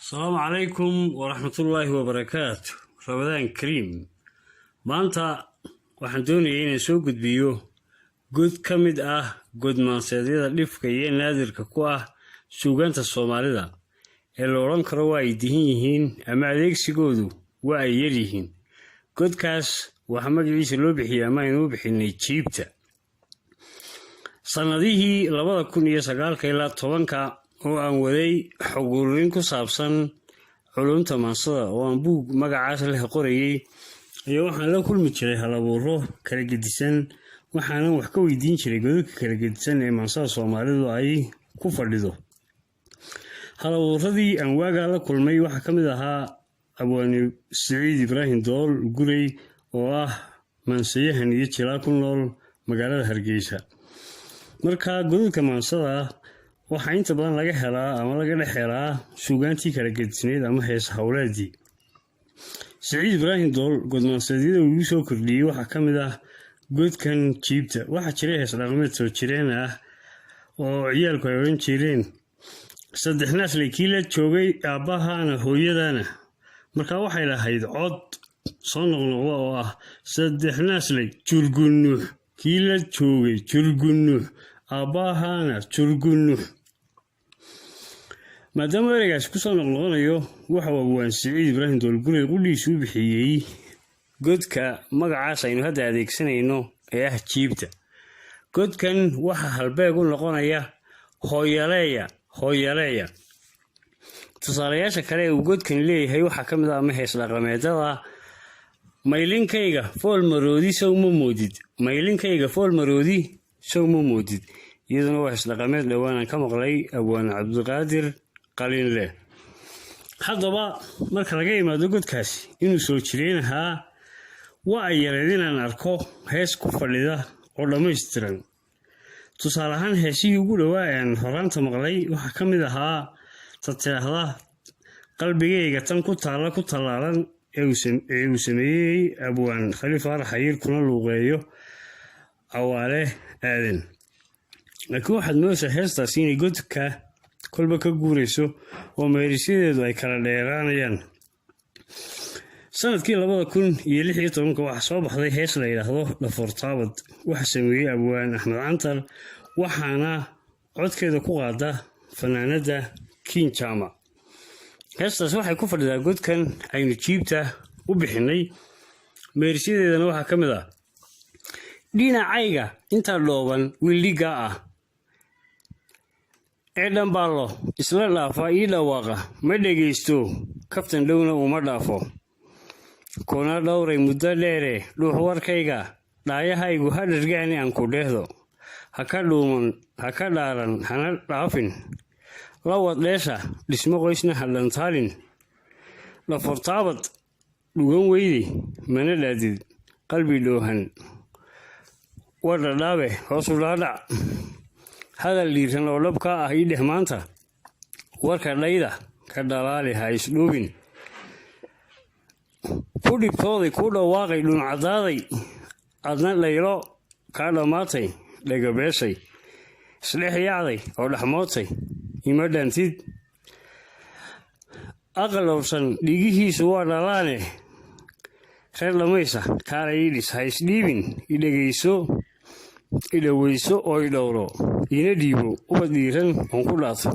Asalaamu calaykum waraxmatullaahi wabarakaatu. Ramadaan kariim. Maanta waxaan doonayay inaan soo gudbiyo god ka mid ah godmaanseedyada dhifka iyo naadirka ku ah suugaanta Soomaalida ee la odhan karo waa ay dihin yihiin ama adeegsigoodu waa ay yar yihiin. Godkaas waxaa magaciisa loo bixiyey ama aynu u bixinay Jiibta. Sannadihii 2009-ka ilaa 10-ka oo aan waday xog ururin ku saabsan culumta maansada oo aan buug magacaas leh qorayey ayaa waxaan la kulmi jiray halabuuro kala gedisan, waxaanan wax ka weydiin jiray godadka kala gedisan ee maansada Soomaalidu ay ku fadhido. Halabuuradii aan waagaa la kulmay waxaa ka mid ahaa Abwaani Siciid Ibraahim Dool Gurey, oo ah maansayahan iyo jilaa ku nool magaalada Hargeysa. Marka godadka maansada waxaa inta badan laga helaa ama laga dhex helaa suugaantii kala gedisneyd ama hees howleedii. Siciid Ibraahim Dool godmaanseedyada uu igu soo kordhiyey waxaa ka mid ah godkan Jiibta. Waxaa jiray hees dhaqameed soo jireen ah oo ciyaalku ay odhan jireen: "Saddex naasley kii la joogay, aabbahana hooyadana." Marka waxay lahayd cod soo noqnoqda oo ah: "Saddex naasley jurgunuux kii la joogay, jurgunuux aabbahana jurgunuux." Maadaama ereygaasi kusoo noqnoqonayo, waxau abwaan Siciid Ibraahim Doolgurey qudhiisu u bixiyey godka magacaas aynu hadda adeegsanayno ee ah Jiibta. Godkan waxaa halbeeg u noqonaya "hooyaleeya hooyaleeya". Tusaalayaasha kale ee uu godkan leeyahay waxaa ka mid ah ama hees dhaqameedada: "Maylinkayga fool maroodi sow ma moodid, maylinkayga fool maroodi sow ma moodid." Iyaduna waa hees dhaqameed dhowaan aan ka maqlay abwaan Cabdiqaadir Qalinleh. Haddaba marka laga yimaado godkaasi inuu soo jireen ahaa, waa ay yareed inaan arko hees ku fadhida oo dhammaystiran. Tusaale ahaan, heesihii ugu dhowaa ee aan horaanta maqlay waxaa ka mid ahaa ta tiraahda "Qalbigayga tan ku taalla ku tallaalan" ee uu sameeyey abwaan Khaliif Faarax Xayiir, kuna luuqeeyo Cawaale Aadan. Laakiin waxaad moodaysaa heestaasi inay godka kolba ka guurayso oo meerisyadeedu ay kala dheeraanayaan. Sanadkii 2016-ka waxaa soo baxday hees la yidhaahdo "Dhafoortaabad". Waxaa sameeyey abwaan Axmed Cantar, waxaana codkeeda ku qaada fanaanada Kiin Jaamac. Heestaas waxay ku fadhidaa godkan aynu Jiibta u bixinay. Meerisyadeedana waxaa ka mid ah: "Dhinacayga inta dhooban wildhigaa ah ee dhambaallo isla dhaafa, ii dhawaaqa ma dhegaysto, kaftan dhowna uma dhaafo, kuna dhowray muddo dheere, dhuux warkayga dhaayahaygu ha dhargaani, aan ku dheehdo, ha ka dhuuman, ha ka dhaaran, hana dhaafin, lawad dheesha dhismo qoysna ha dhantaalin, dhafortaabad dhugan weydi mana dhaadid, qalbi dhoohan war dhadhaabe hoosu dhaadhac, hadal dhiiran oo dhab ka ah ii dheh maanta, warka dhayda ka dhalaali, ha isdhuubin, ku dhibtooday, ku dhawaaqay, dhuncadaaday, adna dhaylo kaa dhammaatay, dhagabeeshay, isdhex yaacday oo dhexmoodtay, ima dhaantid, aqal dhowrsan dhigihiisu waa dhalaane, reer dhammaysa kaala ii dhis, ha isdhiibin, idhegayso, idhoweyso oo idhowro, iina dhiibo ubad dhiiran oon ku dhaato."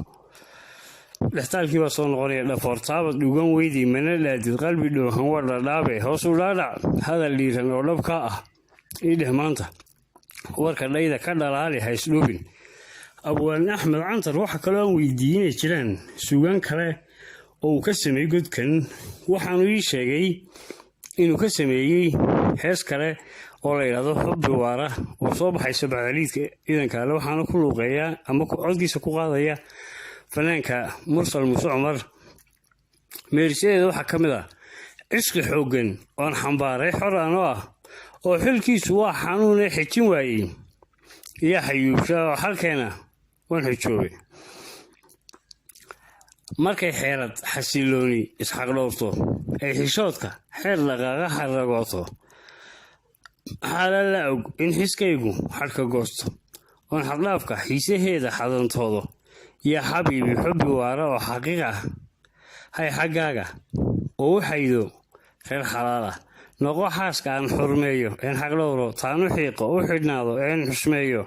Dhextaalkii baa soo noqonaya: "Dhafoortaabad dhugan weydi mana dhaadid, qalbi dhoohan war dhadhaabe hoosu dhaadhac, hadal dhiiran oo dhab ka ah ii dheh maanta, warka dhayda ka dhalaali, ha isdhuubin." Abwaan Axmed Cantar waxaa kaloo aan weydiiyey inay jiraan suugaan kale oo uu ka sameeyey godkan. Waxaanu ii sheegay inuu ka sameeyey hees kale oo la yidhaahdo "Xubbi Waara" oo soo baxaysa bacdaliidka ciidanka ale, waxaana ku luuqeeyaa ama codkiisa ku qaadaya fanaanka Mursal Muuse Cumar. Meerisyadeeda waxaa ka mid ah: "Cishqi xooggan oon xambaaray xor anoo ah oo xilkiisu waa xanuunee xejin waayey, iyaa xayuubsha oo xalkeena waan xujoobay, markay xeerad xasilooni isxaqdhowrto, ay xishoodka xeer dhaqaaqa xaragooto, xaala la og in xiskaygu xadhka goosto, oon xaddhaafka xiisaheeda xadantoodo, yaa xabiibi xubbi waara oo xaqiiq ah." Hay xaggaaga oo u xaydo reer xalaal ah. Noqo xaaska aan xurmeeyo een xaqdhowro, taanu xiiqo u xidhnaado een xusmeeyo,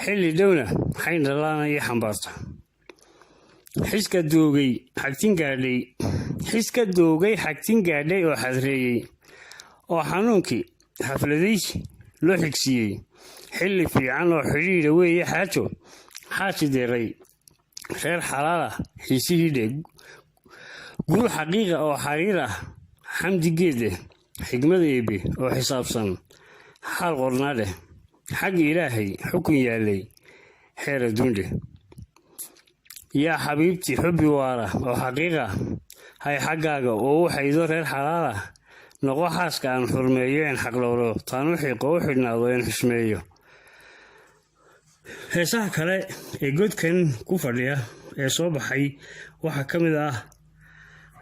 xilli dhowna xayn dhalaana ii xambaarta. Xiska doogay xagtin gaadhay, xiska doogay xagtin gaadhay oo xadreeyey, oo xanuunkii xafladaysi loo xigsiiyey. Xilli fiican oo xidhiidha weeye xaajo xaaji deeray reer xalaal ah xiisihii dheh. Guul xaqiiqa oo xariir ah xamdi geed leh, xigmada eebe oo xisaabsan xaal qornaa dheh, xagga Ilaahay xukun yaallay xeer adduun dheh. Yaa xabiibtii xubbi waara oo xaqiiqa, hay xaggaaga oo u xaydo reer xalaal ah. Noqo xaaska aan xurmeeyo een xaqlowro, taanu xiiqo u xidhnaado een xusmeeyo. Heesaha kale ee godkan ku fadhiya ee soo baxay waxaa ka mid ah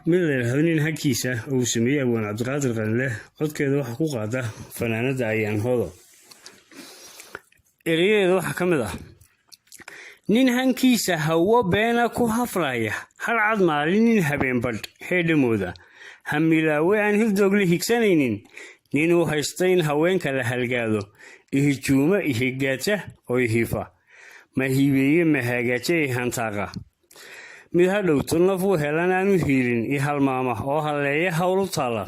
mid la yidhaahdo Nin Hankiisa, oo uu sameeyey abwaan Cabdiqaadir Qalinleh. Codkeeda waxaa ku qaada fanaanada Ayaan Hodo. Ereyadeeda waxaa ka mid ah: Nin hankiisa hawo beena ku hafraya, harcad maalin nin habeen badh heedhamooda, hamilaawe aan hirdoogle higsanaynin, ninuu haysta in haweenka la halgaado, ihijuuma ihigaata oo ihifa, ma hibeeye mahagaaje ihantaaqa, mid ha dhowto nafuu helan aanu hiilin, i halmaama oo halleeya howlu taalla,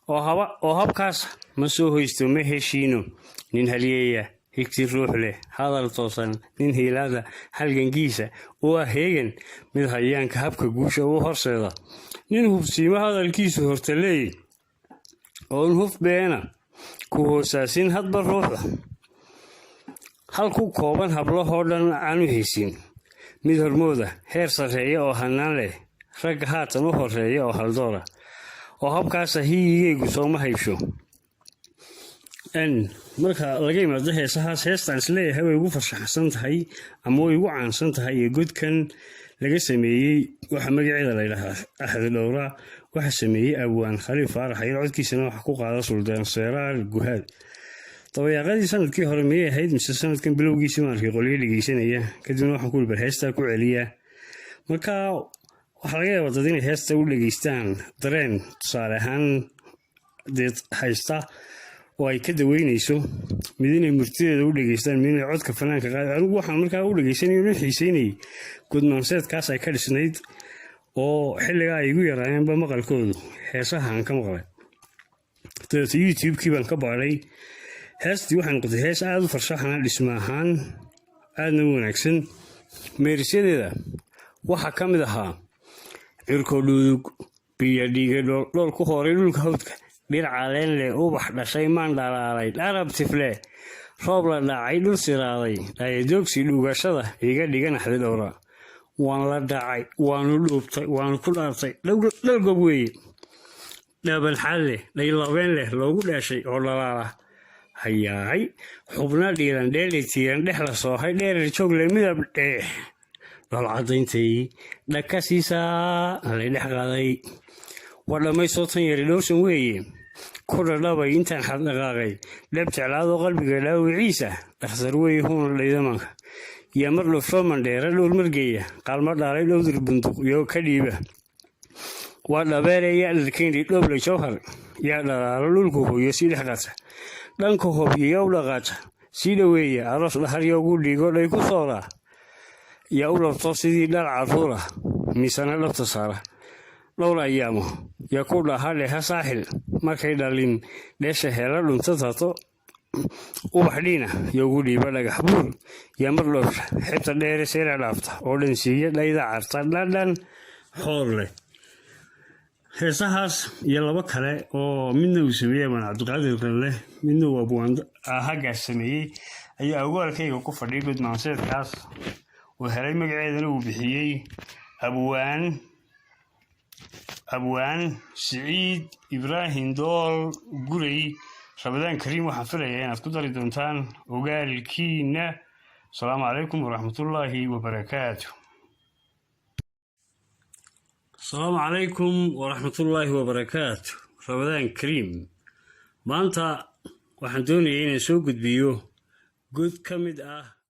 oo habkaas ma soo hoysto, ma heshiino. Nin halyeeya, higti ruux leh, hadal toosan, nin hiilaada halgankiisa u ah heegan, mid hayaanka habka guusha u horseeda, nin hubsiimo hadalkiisu hortaleey, oon huf beena ku hoosaasin hadba ruuxda, halku kooban hablahoo dhan aanu haysin, mid hormooda heer sarreeya oo hanaan leh, ragga haatan u horeeya oo haldoora, oo habkaasa hiyigaygu sooma haybsho. Marka laga yimaado heesahaas, heestaan isleeyahay way ugu farshaxsan tahay ama way ugu caansan tahay ee godkan laga sameeyey waxaa magaceeda la yidhaahdaa Axdi Dhowra. Waxaa sameeyey abwaan Khaliif Faarax Ayar, codkiisana waxaa ku qaada Suldaan Seeraar Guhaad. Dabayaaqadii sanadkii hore miyay ahayd mise sanadkan bilowgiisii baan arkay qolyo dhegeysanaya. Kadibna waxaan ku bar heestaa ku celiya. Marka waxaa laga yaabaa dad inay heesta u dhegeystaan dareen tusaale ahaan deed haysta oo ay ka daweynayso, mid inay murtideeda u dhegeystaan, mid inay codka fanaanka qaadi. Anigu waxaan markaa u dhegeysanay u xiiseynayay gudmaanseedkaas ay ka dhisnayd, oo xilligaa ay igu yaraayeenba maqalkoodu heesaha aan ka maqlay. Dabeeto YouTube-kii baan ka baadhay heestii. Waxay noqotay hees aada u farshaxana, dhisma ahaan aadna u wanaagsan. Meerisyadeeda waxaa ka mid ahaa: Cirko dhuudug biyo dhiiga dhool ku hooray, dhulka hawdka dhir caleen leh, ubax dhashay, maan dhalaalay, dharab tifle, roob la dhacay, dhul siraaday, dhayadoogsi dhugashada iga dhigan axdi dhowra. Waan la dhacay, waanu dhuubtay, waanu ku dhaartay, dhalgob weeye, dhabanxaad leh, dhaylabeen leh, loogu dhaashay oo dhalaala hayaay, xubno dhiiran, dheeli tiiran, dhex la soohay, dheerar joog leh, midab dheex, dhol cadayntay, dhaka siisaa lay dhex qaaday. Waa dhammaystoo tan yari dhowrsan weeye, ku dhadhabay intaan xaddhaqaaqay, dhab jeclaadoo qalbiga dhaawiciisa, dhakhtar weeye huuna dhaydamanka, iyo mar dhufto mandheera, dhowr margeeya, qaalmo dhaalay, dhowdir bunduq iyo ka dhiiba. Waa dhabeere yaa dharkeyni, dhooble jawhar, yaa dhalaalo dhulku hooyo, sii dhex qata, dhanka hobyo yaa u dhaqaaja, sii dhoweeya aroos dhahar, yaa ugu dhiigo dhay ku sooraa, yaa u dhabto sidii dhal carruura, misana dhabta saara dhowr ayaamo, yaa ku dhaha dheha saaxil markay dhalin dheesha heela dhunto tato, ubax dhiina yaa ugu dhiiba, dhagax buur yaa mar dhoofsha, xebta dheere seera dhaafta oo dhan siiya, dhayda carta dhadhan xoor leh. Heesahaas iyo labo kale oo midna uu sameeyey abwaan Cabdiqaadir Qalle, midna uu abwaan haggaas sameeyey, ayaa ogaalkayga ku fadhiyay gudmaanseedkaas uu helay. Magaceedana uu bixiyey abwaan Siciid Ibraahim Dool Gurey. Ramadaan kariim. Waxaan filayaa inaad ku dari doontaan ogaalkiina. Asalaamu calaykum waraxmatullaahi wabarakaatu. Asalaamu calaykum waraxmatullaahi wabarakaatu. Ramadaan kariim. Maanta waxaan doonayay inaan soo gudbiyo god ka mid ah.